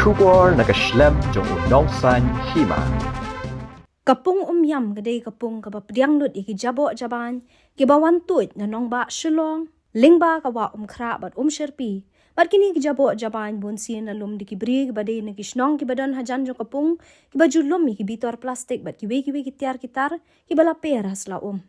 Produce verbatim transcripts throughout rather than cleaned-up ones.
Khubor na ka shlem jong u nongsaiñ hima. Ka pung Umiam ka dei ka pung kaba pdiang lut ïa ki jaboh jabain kiba wan tuid na nongbah Shillong lyngba ka wah Umkhrah bad Umshyrpi. Bad kine ki jaboh jabain bunsien la lum da ki briew kiba dei na ki shnong kiba don hajan jong ka pung, kiba ju lum ïa ki bitor plastik bad kiwei kiwei ki tiar ki tar kiba la per ha sla um.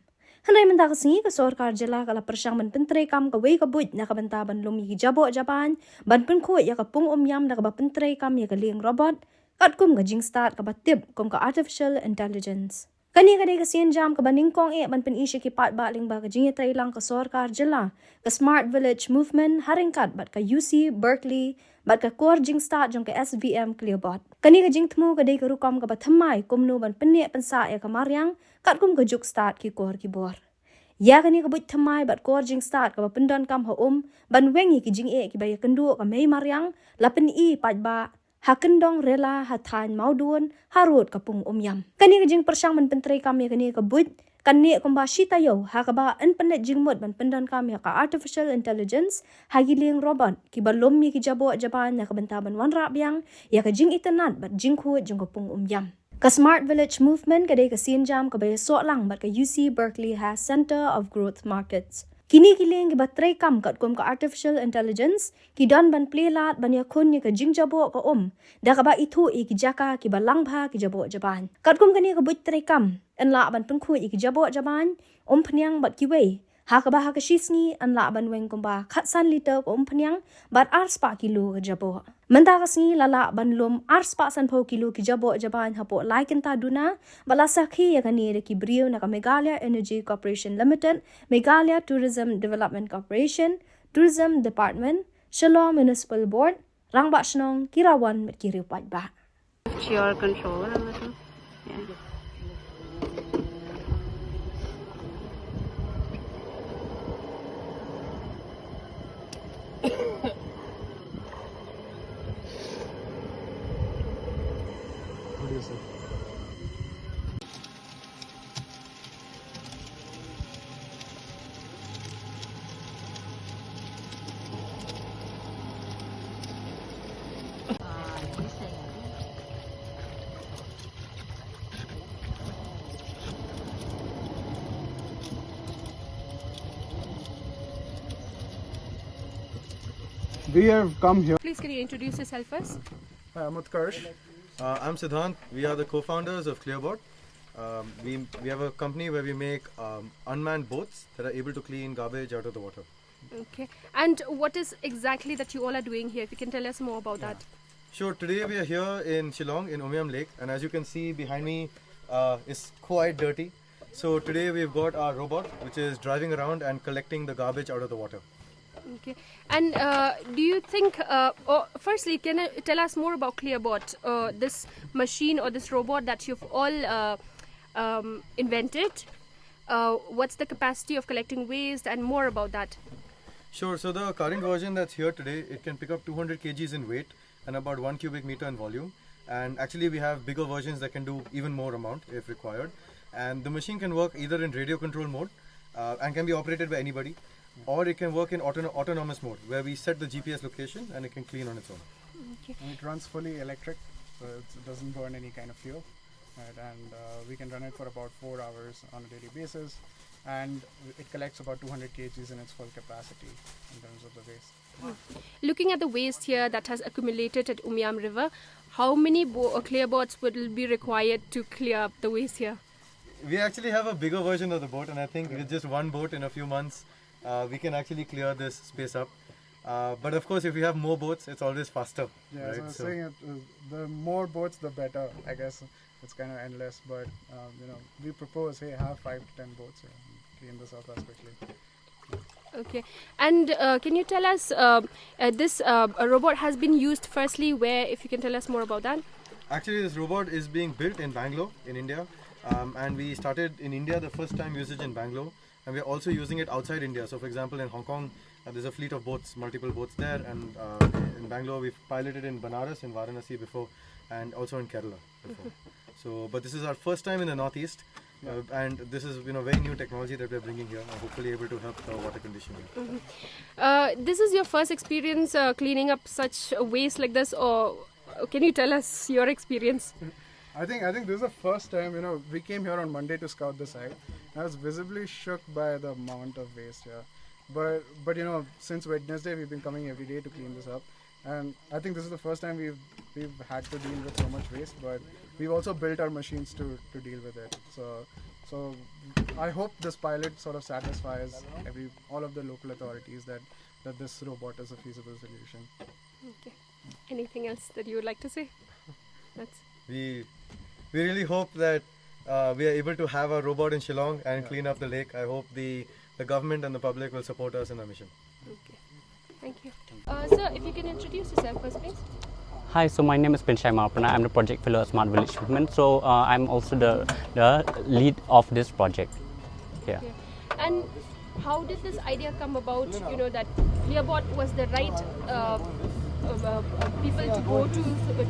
Hynrei mynta ka sngi ka sorkar jylla ka la pyrshang ban pyntreikam kawei ka buit na ka bynta ban lum ïa ki jaboh jabain, ban pynkhuid ïa ka pung Umiam da kaba pyntreikam ïa ka lieng robot, katkum ka jingstad kaba tip kum ka artificial intelligence. Kane ka dei ka sienjam kaba nyngkong eh ban pyni sha ki paidbah lyngba ka jingïatreilang ka sorkar jylla, ka Smart Village Movement, ha ryngkat bad ka U C Berkeley bad ka kor jingstad jong ka S V M Clearbot. Kane ka jingthmu ka dei ka rukom kaba thymmai kumno ban pynneh pynsah ïa ka mariang katkum ka juk stad ki kor ki bor. Ïa kane ka buit thymmai bad kor jingstad kaba pyndonkam ha um ban weng ïa ki jingeh kiba ïakynduh ka mei mariang, la pyni paidbah ha kyndong Rela, ha thaiñ Mawdun, harud ka pung Umiam. Kane ka jingpyrshang ban pyntreikam ïa kane ka buit kan neh kumba shi taïew ha kaba yn pynleit jingmut ban pyndonkam ïa ka artificial intelligence ha ki lieng robot kiba lum ïa ki jaboh jabain na ka bynta ban wanrah biang ïa ka jingitynnad bad jingkhuid jong ka pung Umiam. Ka Smart Village Movement ka dei ka sienjam kaba ïasoh lang bad ka U C Berkeley ha Centre of Growth Markets. Kine ki lieng kiba treikam katkum ka artificial intelligence ki don ban plie lad ban ïakhun ïa ka jingjaboh ka um da kaba ithuh ïa ki jaka kiba lang bha ki jaboh jabain. Katkum kane ka buit treikam yn lah ban pynkhuid ïa ki jaboh jabain, umphniang bad kiwei, ha kaba ha ka shi sngi yn lah ban weng kumba khatsan liter ka umphniang bad arspah kilo ka jaboh. Mynta ka sngi la lah ban lum arspah sanphew kilo ki jaboh jabain hapoh lai kynta duna, bad la sakhi ïa kane da ki briew na ka Meghalaya Energy Corporation Limited, Meghalaya Tourism Development Corporation, Tourism Department, Shillong Municipal Board, Rangbah Shnong, ki rawan bad ki riew paidbah. Your controller a little. Yeah. What do you say? We have come here. Please, can you introduce yourself first? Hi, I'm Utkarsh. Uh, I'm Siddhant. We are the co-founders of Clearbot. Um, we, we have a company where we make um, unmanned boats that are able to clean garbage out of the water. Okay. And what is exactly that you all are doing here? If you can tell us more about that. Sure. Today we are here in Shillong in Umiam Lake, and as you can see behind me, uh, it's quite dirty. So today we've got our robot, which is driving around and collecting the garbage out of the water. Okay. And uh, do you think, uh, oh, firstly, can you tell us more about Clearbot, uh, this machine or this robot that you've all uh, um, invented? Uh, what's the capacity of collecting waste and more about that? Sure. So the current version that's here today, it can pick up two hundred kgs in weight and about one cubic meter in volume. And actually, we have bigger versions that can do even more amount if required. And the machine can work either in radio control mode uh, and can be operated by anybody, or it can work in auto- autonomous mode where we set the G P S location and it can clean on its own. Okay. And it runs fully electric, so it doesn't burn any kind of fuel. Right, and uh, we can run it for about four hours on a daily basis, and it collects about two hundred kgs in its full capacity in terms of the waste. Looking at the waste here that has accumulated at Umiam River, how many bo- uh, Clearbots would be required to clear up the waste here? We actually have a bigger version of the boat, and I think with just one boat in a few months, uh, we can actually clear this space up. Uh, but of course, if we have more boats, it's always faster. Yeah, right? So I was saying it, uh, the more boats, the better, I guess. It's kind of endless, but um, you know, we propose, hey, have five to ten boats here, and clean this up as quickly. Okay. And uh, can you tell us, uh, uh, this uh, robot has been used firstly where, if you can tell us more about that? Actually, this robot is being built in Bangalore, in India. Um, and we started in India, the first time usage in Bangalore. And we're also using it outside India. So, for example, in Hong Kong, uh, there's a fleet of boats, multiple boats there. And uh, in Bangalore, we've piloted in Banaras, in Varanasi before, and also in Kerala before. So, but this is our first time in the Northeast. Uh, and this is, you know, very new technology that we're bringing here, and hopefully able to help the water condition here. Uh, this is your first experience uh, cleaning up such waste like this, or Can you tell us your experience? I think I think this is the first time, you know, we came here on Monday to scout the site. I was visibly shook by the amount of waste here. But but you know, since Wednesday we've been coming every day to clean this up, and I think this is the first time we've we've had to deal with so much waste. But we've also built our machines to to deal with it. So so I hope this pilot sort of satisfies every all of the local authorities that that this robot is a feasible solution. Okay. Anything else that you would like to say? That's We we really hope that uh, we are able to have a robot in Shillong and clean up the lake. I hope the the government and the public will support us in our mission. Okay. Thank you. Uh, sir, if you can introduce yourself first, please. Hi, so my name is Pinshai Marpana. I'm the project fellow at Smart Village Movement. So uh, I'm also the, the lead of this project. Yeah. And how did this idea come about? You know that Clearbot was the right uh, uh, uh, people to go to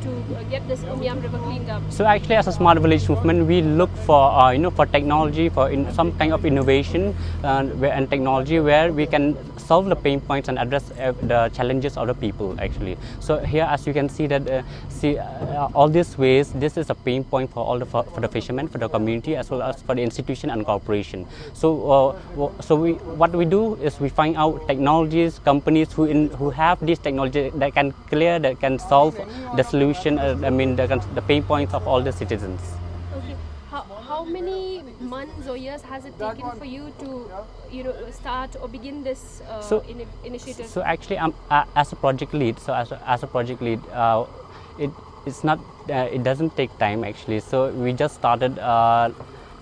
to uh, get this Umiam River cleaned up. So actually, as a Smart Village Movement, we look for uh, you know for technology, for in some kind of innovation uh, where, and technology where we can solve the pain points and address uh, the challenges of the people actually. So here, as you can see that uh, see uh, all these ways, this is a pain point for all the for, for the fishermen, for the community, as well as for the institution and corporation. So uh, so we what we do is we find out technologies, companies who in who have this technology that can clear, that can solve the solution. Uh, I mean the, the pain points of all the citizens. Okay. How, how many months or years has it taken for you to you know start or begin this uh, So- ini- initiative? So actually, I'm uh, as a project lead. So as a, as a project lead, uh, it it's not uh, it doesn't take time actually. So we just started uh,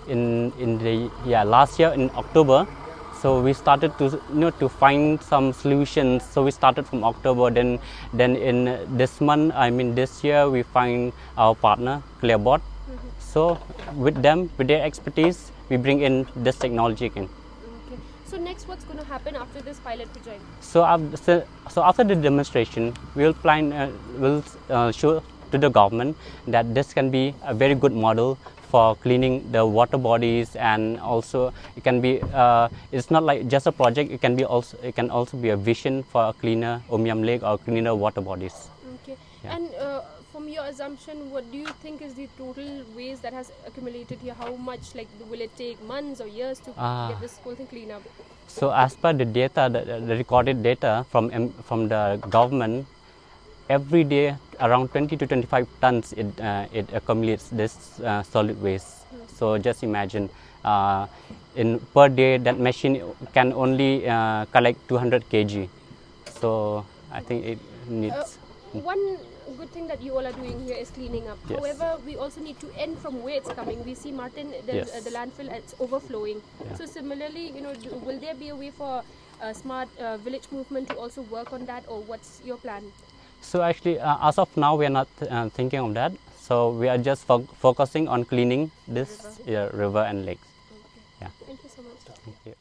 in in the yeah last year in October. So we started to you know to find some solutions. So we started from October. Then then in this month, I mean this year, we find our partner Clearbot. So with them, with their expertise, we bring in this technology again. Okay. So next, what's going to happen after this pilot project? So, af- so, so after the demonstration, we'll plan, uh, we'll uh, show to the government that this can be a very good model for cleaning the water bodies, and also it can be. Uh, it's not like just a project. It can be also. It can also be a vision for a cleaner Umiam Lake or cleaner water bodies. Okay. Yeah. And uh, from your assumption, what do you think is the total waste that has accumulated here? How much, like, will it take months or years to Ah. get this whole thing cleaned up? So as per the data, the, the recorded data from em- from the government, every day around twenty to twenty-five tons it uh, it accumulates this uh, solid waste. So just imagine, uh, in per day that machine can only uh, collect two hundred kg. So I think it needs. Uh, one good thing that you all are doing here is cleaning up. Yes. However, we also need to end from where it's coming. We see, Martin, there's Yes. uh, the landfill, it's overflowing. Yeah. So similarly, you know, do, will there be a way for uh, Smart uh, Village Movement to also work on that, or what's your plan? So actually, uh, as of now, we are not uh, thinking of that. So we are just fo- focusing on cleaning this uh, river and lakes. Okay. Yeah. Thank you so much. Thank you.